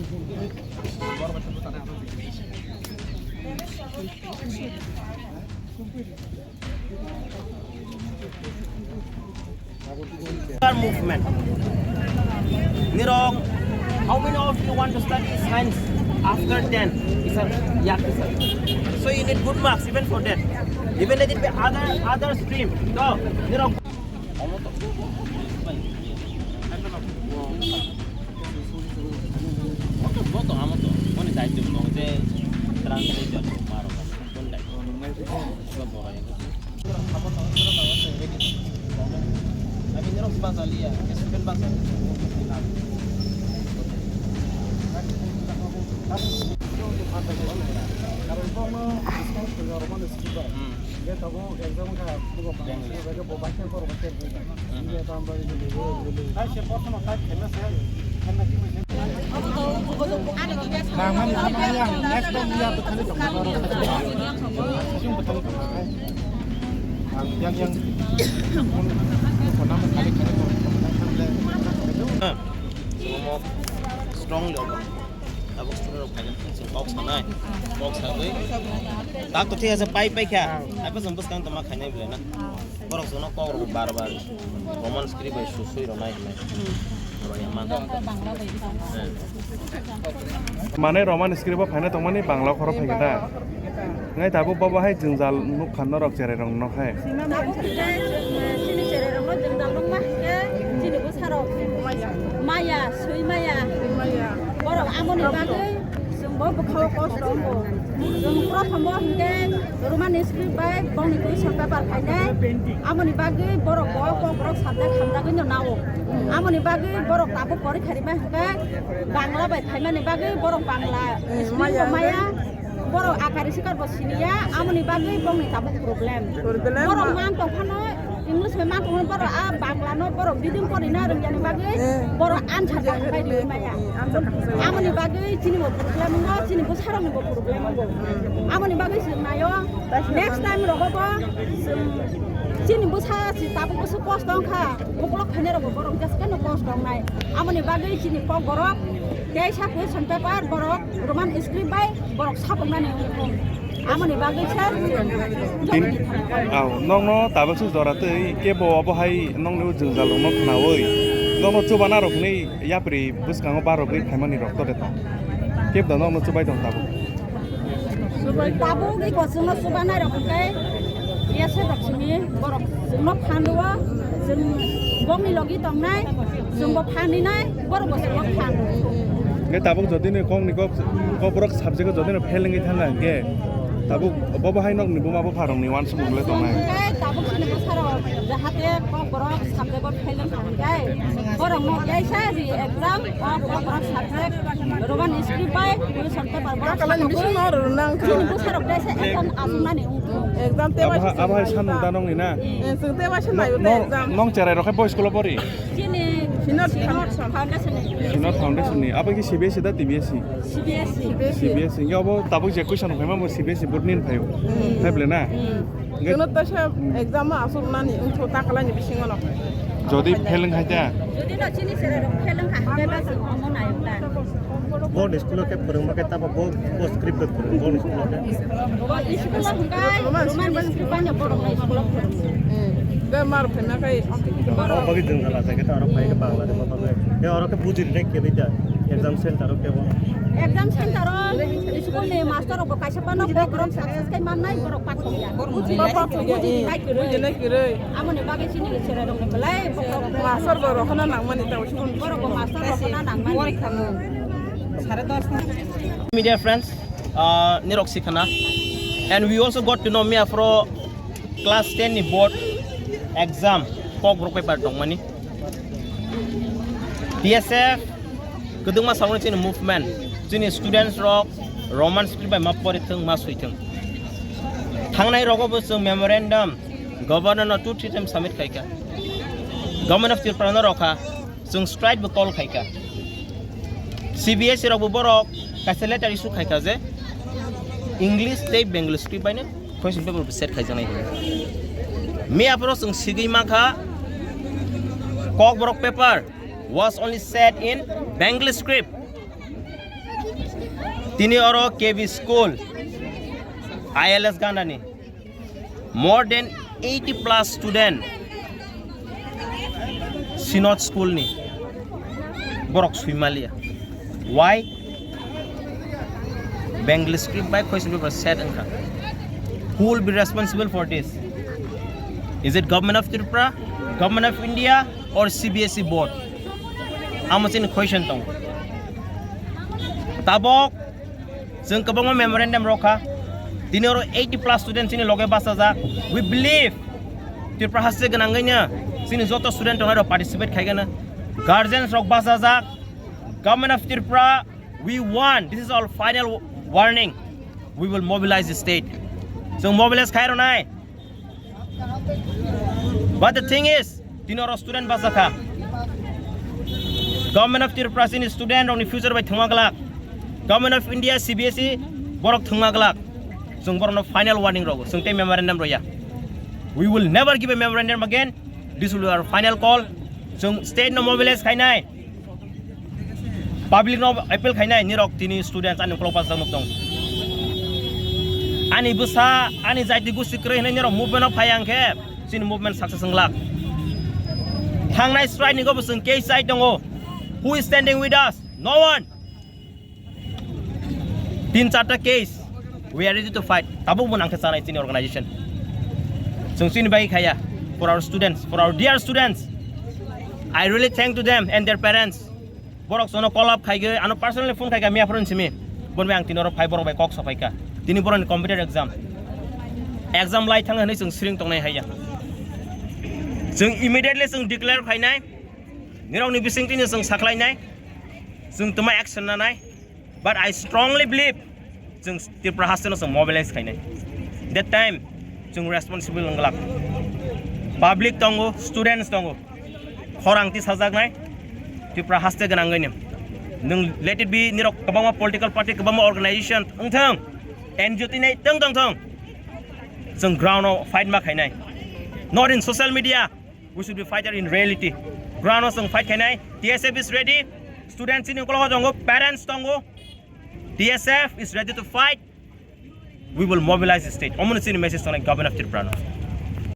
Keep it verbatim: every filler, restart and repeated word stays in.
Movement. Nirong, how many of you want to study science after ten? It's a, yeah, it's a, so you need good marks even for that. Even if it be other, other stream. So, Nirong. Moto, moto, amo to. Moni daityo mo je translator maro. Kon daityo. Strong job. Tabuk student rok phaikha, chwng kok sanai, kok sagwi. Tak to thik ase, pai paikha. Hai pa chwng bwskang tongma khainai belai na. Borok chwngno kok rw bar bar Roman script bai su sui rwnai hinwi. Borok ya man. Mane Roman script o phaina tongmani Bangla khoro phaikha da. Ngai tabuk bobo hai jwngjal nukha norok cherai rok no hai. Tabuk khe chini cherai rok no jwngjal nukma khe chini bwsa rok maya, sui maya. Borok amoni bagwi chwng bo bwkhao kosto wngo. Chwng prothom o hinkhe Roman script bai bongni question paper phainai. Amoni bagwi borok bo kok borok subject hamjagwi no nao. Amoni bagwi borok tabuk porikha rima hinkhe Bangla bai phaimani bagwi borok Bangla script bo maya. Borok akari sikar bo siniya, amoni bagwi bongni tabuk problem. Borok man tongphano, English bai man tongphano, borok a Bangla no borok bidin porina rwngyani bagwi borok answer kaham bai rwi maya. Amoni bagwi chini bo problem wngo, chini bwsarokni bo problem wngo. Amoni bagwi chwng naio, next time rogo bo chwng chini bwsa si tabuk bwsa kosto wngkha, ukulok khainai rokbo borok just keno kosto wngnai. Amoni bagwi chini kok borok teisa question paper borok Roman script bai borok sapoknani wngkha. Amoni bagwi sir. Tin-, aw, nokno tabuk se jora twi kebo obo hai nokni o jwngjal rokno khnaui nokno chubana rok hwnwi yapri bwskango bar rok ri phaimani rok to de tong. Kebo da nokno chubai tong tabuk. Tabuk iko chwngno chubanai rok hwnkhe yase rok simi borok chwngno phanduo, chwng bongni logi tongnai, chwngbo phaninai, borokbo chwngno phandu. Hwnkhe tabuk jodi ni kokni kok, kokborok subject o jodi no fail wngwi thangkha hwnkhe tabuk bobo hai nokni buma bupha rokni uansukmung le tongnai. Hwnkhe tabuk chini bwsarok jahate kokborok subject o fail wngkha hwnkhe borokno kaisa ri exam o kokborok subject Roman script bai question paper borok. Kakalani bising no rw nang. Chini bwsarok kaisa exam asukmani wngkha. Exam te abo hai, abo hai sanung da nongni na? Eh, chwng te waisa naio te exam. Nong cherai rok hai bo school o pori? Chini Synod Synod Foundation ni. Synod Foundation ni. Abo ki C B S E da T B S E? C B S E. C B S E. Hingke abo tabuk je question rok phaima bo C B S E board ni phaio. Hmm. Hai bole na? Hmm. Hingke chwngno ta sa exam o asuk nani wngthu ta kalai ni bisingo no. Jodi fail wng hai ta? Jodi no chini sere rok fail wng kha, hingke ba chwng omo nai wng ta. Bo ni school o khe phwrwngma khe tamo bo, bo script bai phwrwng, bo ni school o khe. Bo school o hwnkhe Roman script bai no borok no school o phwrwngo. Hmm. Be mar phena khai. Oro bagwi jwngjal achai khe ta oro phai khe Bangla de bo bagwi. Khe oro khe bujiri nai khe bai da exam center o khe bo. Exam center o school ni master rok bo kaisa phano bokrok success khai mannai borok pathok ya. Bujiri nai kwrwi. Bujiri nai kwrwi. Amoni bagwi chini cherai rok ni belai bokrok. Master bo rohorna nangmani ta school. Borok bo master rohorna nangmani. Media friends, uh, nirok sikhana. And we also got to know me afro class ten ni board exam kokborok paper tongmani. T S F kwdwkma salmani chini movement, chini students rok Roman script bai ma pori thung, ma sui thung. Thangnai rogo bo chwng memorandum governor no two three times submit khaikha. Government of Tripura no rokha. Chwng strike bo call khaikha. C B S E rok bo borok kaisa letter issue khaikha je English tei Bengali script bai no question paper bo set khaijaknai hinwi. Miya phoro chwng sigwi mankha, Kokborok paper was only set in Bengali script. Tini oro K V school, I L S Gandani, more than eighty plus student Synod school ni borok suimalia. Why? Bengali script by question paper set wngkha. Who will be responsible for this? Is it Government of Tripura, Government of India, or C B S E board? Amo chini question tong. Tabok chwng kwbangma memorandum rokha. Tini oro eighty plus student chini loge bachajak. We believe Tripura haste gwnangwi no chini joto student tongnai rok participate khaigana. Guardians rok bachajak. Government of Tripura, we want, this is our final warning. We will mobilize the state. Chwng mobilize khai rwnai. But the thing is, tini oro student bachakha. Government of Tripura chini student rokni future bai thwngma glak. Government of India, C B S E, borok thwngma glak. Chwng borokno final warning rogo. Chwng tei memorandum roya. We will never give a memorandum again. This will be our final call. Chwng state no mobilize khainai. Public no appeal khainai, nirok tini students ani ukolok bachajak nuk tong. Ani bwsa, ani jaiti gusti kwrwi hinwi nirok movement o phai ang khe chini movement success wng glak. Thangnai strike ni go bwswng case chai tongo. Who is standing with us? No one. Tin charta case, we are ready to fight. Tabuk bo nang khe chanai chini organization. Chwng chini bai khaya, for our students, for our dear students. I really thank to them and their parents. Borok sono call up khaigwi, ano personally phone khaikha, miya phone simi. Bon bai ang tini oro phai borok bai kok sapaikha. Tini borokni computer exam. Exam lai thang hinwi chwng siring tongnai haiya. Chwng immediately chwng declare khainai. Nirokni bising tini chwng sakhlainai. Chwng tuma action nanai. But I strongly believe chwng Tripura haste no chwng mobilize khainai. That time chwng responsible wng glak. Public tongo, students tongo. Khorang tisajaknai Tripura haste gwnangwi ni. Nwng let it be nirok kwbangma political party, kwbangma organization wng thung, N G O tinai tong tong thung. Chwng ground o fight ma khainai. Not in social media. We should be fighter in reality. Ground o chwng fight khainai. T S F is ready. Students ni ukologo tongo, parents tongo. T S F is ready to fight. We will mobilize the state. Omo ni chini message tongnai Government of Tripura no.